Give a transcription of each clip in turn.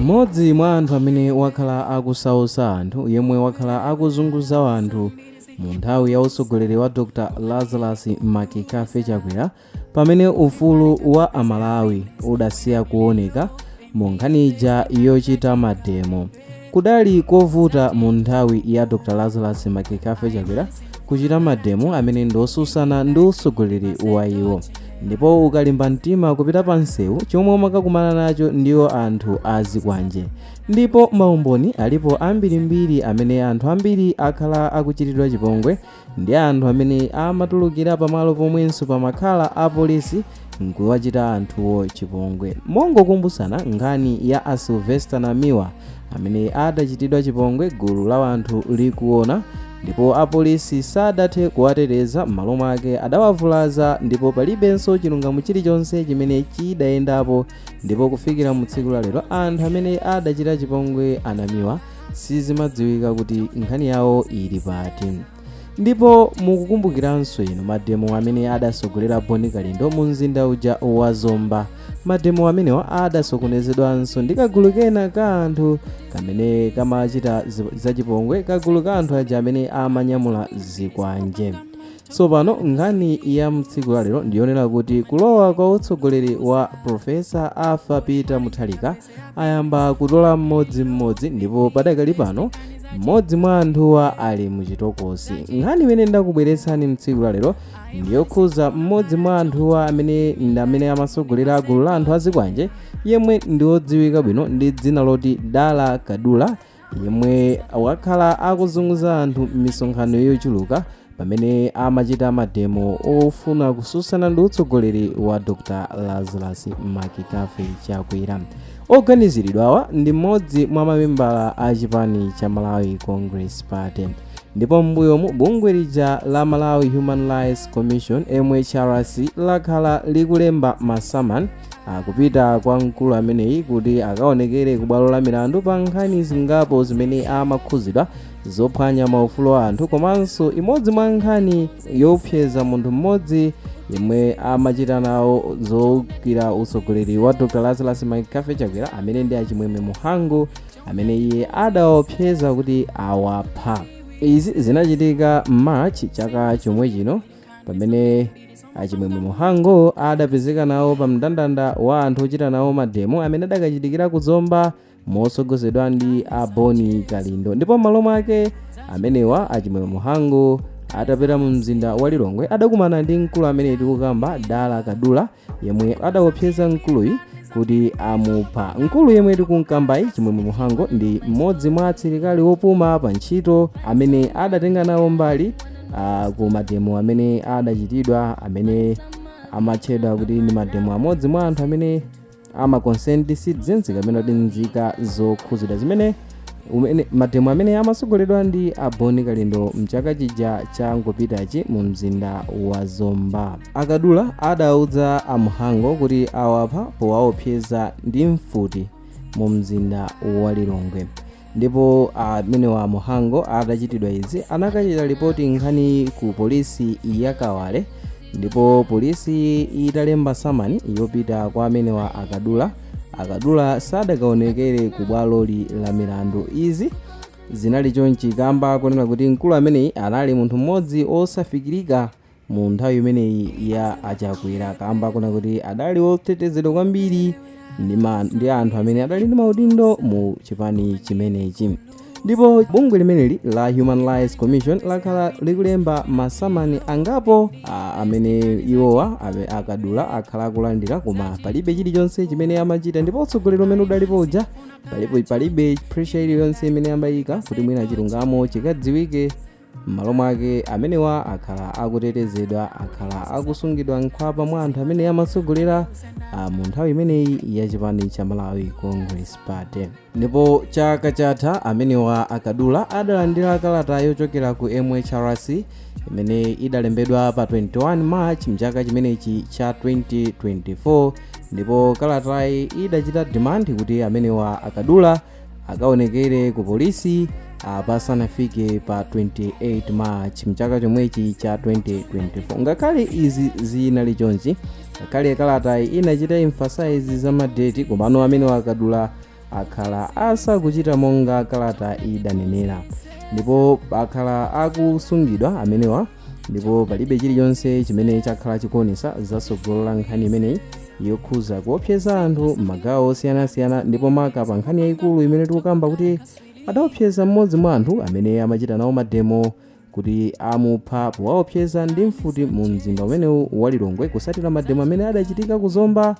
Mmodzi mwa anthu amene wakhala akusautsa anthu, yemwe wakhala akuzunguza anthu mu nthawi ya utsogoleri wa Dr Lazarus McCarthy Chakwera, pamene ufulu wa Amalawi udasiya kuoneka mu nkhani ija yochita mademo. Kudali kovuta mu nthawi ya Dr Lazarus McCarthy Chakwera kuchita mademo amene ndi osusana ndi utsogoleri wa iwo, ndipo ukalimba mtima kupita pa msewu, chomwe umakakumana nacho ndiwo anthu azikwanje. Ndipo maumboni alipo ambirimbiri amene anthu ambiri akhala akuchitidwa chipongwe ndi anthu amene amatulukira pamalo pomwenso pamakhala apolisi nkuwachita anthuwo chipongwe. Mongokumbutsana nkhani ya a Sylvester Namiwa amene adachitidwa chipongwe gulu la anthu likuona, ndipo apolisi sadathe kuwateteza, m'malo mwake adawavulaza, ndipo palibenso chilungamo chilichonse chimene chidayendapo. Ndipo kufikira mu tsiku la lero, anthu amene adachita chipongwe anamiwa sizimadziwika kuti nkhani yawo ili pati. Ndipo mukukumbukiranso inu mademo amene adasogolera Bon Kalindo mu mzinda uja wa Zomba. Mademo amenewa adasokonezedwanso ndi kagulu kena ka anthu kamene kamachita zachipongwe, kagulu ka anthu aja amene amanyamula zikwanje. Tsopano nkhani ya mtsiku la lero ndiyonera kuti kulowa kwa utsogoleri wa Professor Arthur Peter Mutharika ayamba kutola mmodzimmodzi, ndipo padakali pano mmodzi mwa anthuwa ali muchitokosi. Nkhani imene ndakubweretsani mtsiku la lero ndiyokhuza mmodzi mwa anthuwa amene ndi amene amasogolera gulu la anthu azikwanje, yemwe ndi wodziwika bwino ndi dzina loti Dala Kadula, yemwe wakhala akuzunguza anthu m'misonkhano yochuluka pamene amachita mademo ofuna kususana ndi utsogoleri wa Dr Lazarus McCarthy Chakwera. Oganiziridwawa ndi mmodzi mwa mamembala a chipani cha Malawi Congress Party, ndipo m'mbuyomu bungwe lija la Malawi Human Rights Commission, MHRC, lakhala likulemba masamani akupita kwa mkulu ameneyi kuti akaonekere ku bwalo la milandu pa nkhani zingapo zimene amakhuzidwa zophwanya maufulu a anthu, komanso imodzi mwa nkhani yopseza munthu mmodzi yemwe amachita nawo zowukira utsogoleri wa Dr Lazarus McCarthy Chakwera, amene ndi Achimwemwe Muhango, amene iye adaopseza kuti awapha. Izi zinachitika March chaka chomwe chino, pamene Achimwemwe Muhango adapezeka nawo pa mndandanda wa anthu ochita nawo mademo amene adakachitikira kuzomba mosogozedwa ndi a Bon Kalindo. Ndipo m'malo mwake amenewa Achimwemwe Muhango atapita mu mzinda wa Lilongwe adakumana ndi mkulu amene tikukamba, Dala Kadula, yemwe adaopseza mkuluyi kuti amupha. Mkulu yemwe tikunkambayi, Chimwemwe Muhango, ndi mmodzi mwa asilikali wopuma pa ntchito amene adatenga nawo mbali ku mademo amene adachitidwa, amene amatchedwa kuti ndi mademo amodzi mwa anthu amene ama concerned citizens kapena kuti nzika zokhuzidwa, zimene umene mademo amene amasogoledwa ndi a Bon Kalindo mchaka chija changopitachi mu mzinda wa Zomba. Akadula adauza Amuhango kuti awapha powaopseza ndi mfuti mu mzinda wa Lilongwe. Ndipo amenewa Amuhango adachitidwa izi anakachita ripoti nkhani ku polisi ya Kawale, ndipo polisi italemba samani yopita kwa amenewa Akadula, Akadula sadakaonekere ku bwaloli la milandu. Izi zinali chonchi kamba kunena kuti mkulu ameneyi anali munthu mmodzi osafikirika mu nthawi imeneyi ya Achakwera, kamba kunena kuti adali otetezedwa kwambiri ndi anthu amene adali ndi maudindo mu chipani chimenechi. Ndipo bungwe limeneli la Human Rights Commission lakhala likulemba masamani angapo amene iwowa Akadula akhala akulandira, koma palibe chilichonse chimene amachita. Ndipo utsogoleri umene udalipo uja palibe pressure iliyonse imene amayika kuti mwina chilungamo chikadziwike. M'malo mwake amenewa akhala akutetezedwa, akhala akusungidwa nkhwapa mwa anthu amene amatsogolera mu nthawi imeneyi ya chipani cha Malawi Congress Party. Ndipo chaka chatha amenewa Akadula adalandira kalata yochokera ku MHRC imene idalembedwa pa 21 March mchaka chimenechi cha 2024, ndipo kalatayi idachita demand kuti amenewa Akadula akaonekere ku polisi pasanafike pa 28 March mchaka chomwechi cha 2024. Ngakhale izi zinali chonchi, ngakhale kalatayi inachita emphasize za madeti, komano amenewa Akadula Akhala asakuchita monga kalata idanenera, ndipo akhala akusungidwa amenewa, ndipo palibe chilichonse chimene chakhala chikuonesa zatsogolo la nkhani imeneyi yokhuza kuopseza anthu m'magawo osiyanasiyana, ndipo maka pa nkhani yayikulu imene tikukamba kuti adaopseza mmodzi mwa anthu amene amachita nawo mademo kuti amupha powaopseza ndi mfuti mu mzinda umenewu wa Lilongwe, kusatira mademo amene adachitika kuzomba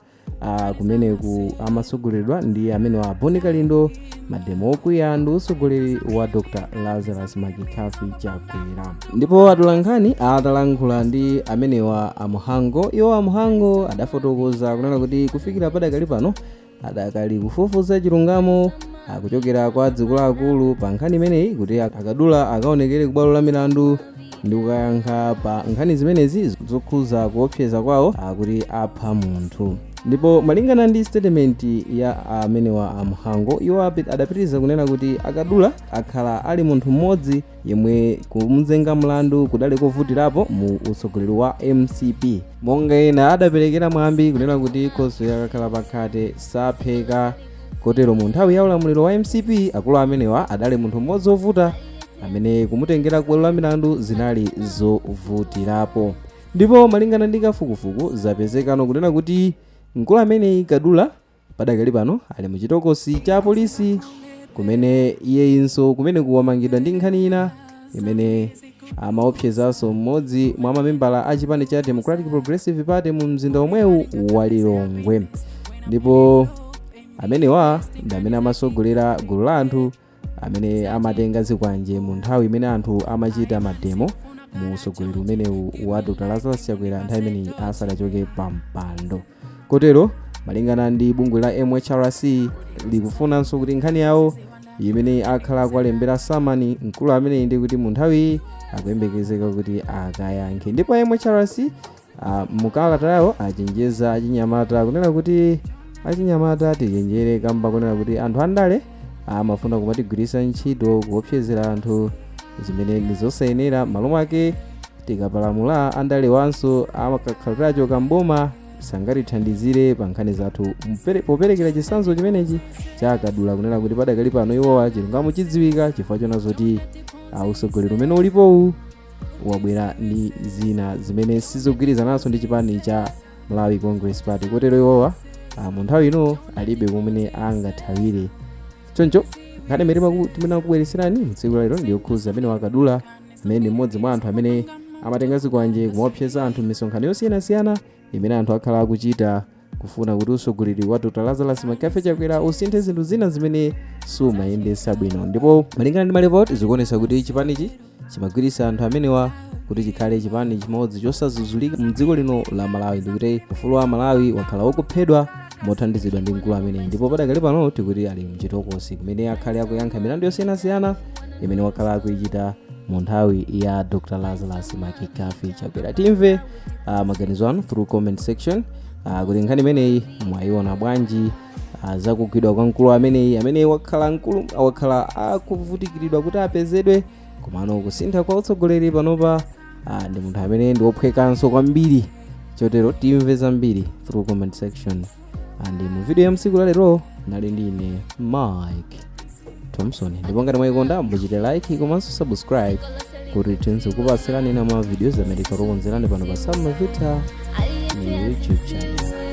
kumeneku amasogoleredwa ndi amene wa Boni Kalindo, mademo okwiya ndi usogoleri wa Dr Lazarus McCarthy Chakwera. Ndipo atolankhani atalankhula ndi amenewa amuhango, iwo amuhango adafotokoza kunena kuti kufikira padakali pano adakali kufufuza chilungamo akuchokera kwa akuluakulu pa nkhani imeneyi, kuti akadula akaonekere kubwalo la milandu ndi kukayankha pa nkhani zimenezi zokhuza kuopseza kwawo akuti apha munthu. Ndipo malingana ndi statement ya amenewa amuhango, iwo adapitiriza kunena kuti akadula akhala ali munthu mmodzi yemwe kumzenga mlandu kudali kovutirapo mu utsogoleri wa MCP, monga ena adaperekera mwambi kunena kuti khoswe akakhala pakhate sapheka. Kotero mu nthawi ya ulamuliro wa MCP, akulu amenewa adali munthu mmodzi wovuta amene kumutengera kubwalo la milandu zinali zovutirapo. Ndipo malingana ndi kafukufuku, zapezekano kunena kuti mkulu ameneyi Kadula padakali pano ali muchitokosi cha polisi, kumene iyeyinso kumene kuwamangidwa ndi nkhani ina imene amaopsezanso mmodzi mwa mamembala a chipani cha Democratic Progressive Party mu mzinda omwewu wa Lilongwe. Ndipo amenewa ndi amene amasogolera gulu la anthu amene amatenga zikwanje mu nthawi imene anthu amachita mademo mu usogoleri umenewu wa Dr Lazarus Chakwera, nthawi imeneyi asadachoke pa mpando. Kotero malingana ndi bungwe la MHRC, likufunanso kuti nkhani yawo imene akhala akuwalembera samani mkulu ameneyi, ndi kuti mu nthawi akuyembekezeka kuti akayankhe. Ndipo MHRC mukalata yawo achenjeza achinyamata kunena kuti achinyamata tichenjere, kamba kunena kuti anthu andale amafuna kumatigwiritsa ntchito kuopsezera anthu, zimene ndi zosayenera. Malo mwake tikapalamula, andale wanso amakakhaliracho kamboma sangatithandizire pa nkhani zathu. Poperekera chitsanzo chimenechi chakadula, kunena kuti padakali pano iwowa chilungamo chidziwika, chifukwa chona zoti usogoleri umene ulipowu wabwera ndi zina zimene sizogwirizananso ndi chipani cha Malawi Congress Party. Kotero iwowa mu nthawi ino alibe kumene angathawire. Choncho nkhani imene timene akubweretserani mtsiku lalero ndiyokhuza amene wakadula, amene ndi mmodzi mwa anthu amene amatenga zikwanje kumaopseza anthu m'misonkhano yosiyanasiyana imene anthu akhala akuchita kufuna kuti usogoleri wa Dr Lazarus McCarthy Chakwera usinthe zinthu zina zimene sumayendesa bwino. Ndipo malingana ndi malipoti, zikuonesa kuti chipanichi chimagwiritsa anthu amenewa kuti chikhale chipani chimodzi chosazuzulika mdziko lino la Malawi, ndikuti ufulu wa Malawi wakhala wokuphedwa mothandizidwa ndi mkulu ameneyi. Ndipo padakali pano tikuti ali mchitokosi kumene akhale akuyankha milandu yosiyanasiyana imene wakhala akuichita mu nthawi ya Dr Lazarus McCarthy Chakwera. Timve maganizo anu through comment section, kuti nkhani imeneyi mwayiona bwanji, zakugwidwa kwa mkulu ameneyi amene wakhala mkulu wakhala akuvutikiridwa kuti apezedwe, komano kusintha kwa utsogoleri panopa ndi munthu amene ndi wophwekanso kwambiri. Chotero timve zambiri through comment section. And mu video ya msiku lalero nali ndine Mike Thompson, ndipo ngati mwayikonda muchite like komanso subscribe kuti tinso kupatsirani ina mwa videos amene tikukonzerani pano pa Sam Mavita YouTube channel.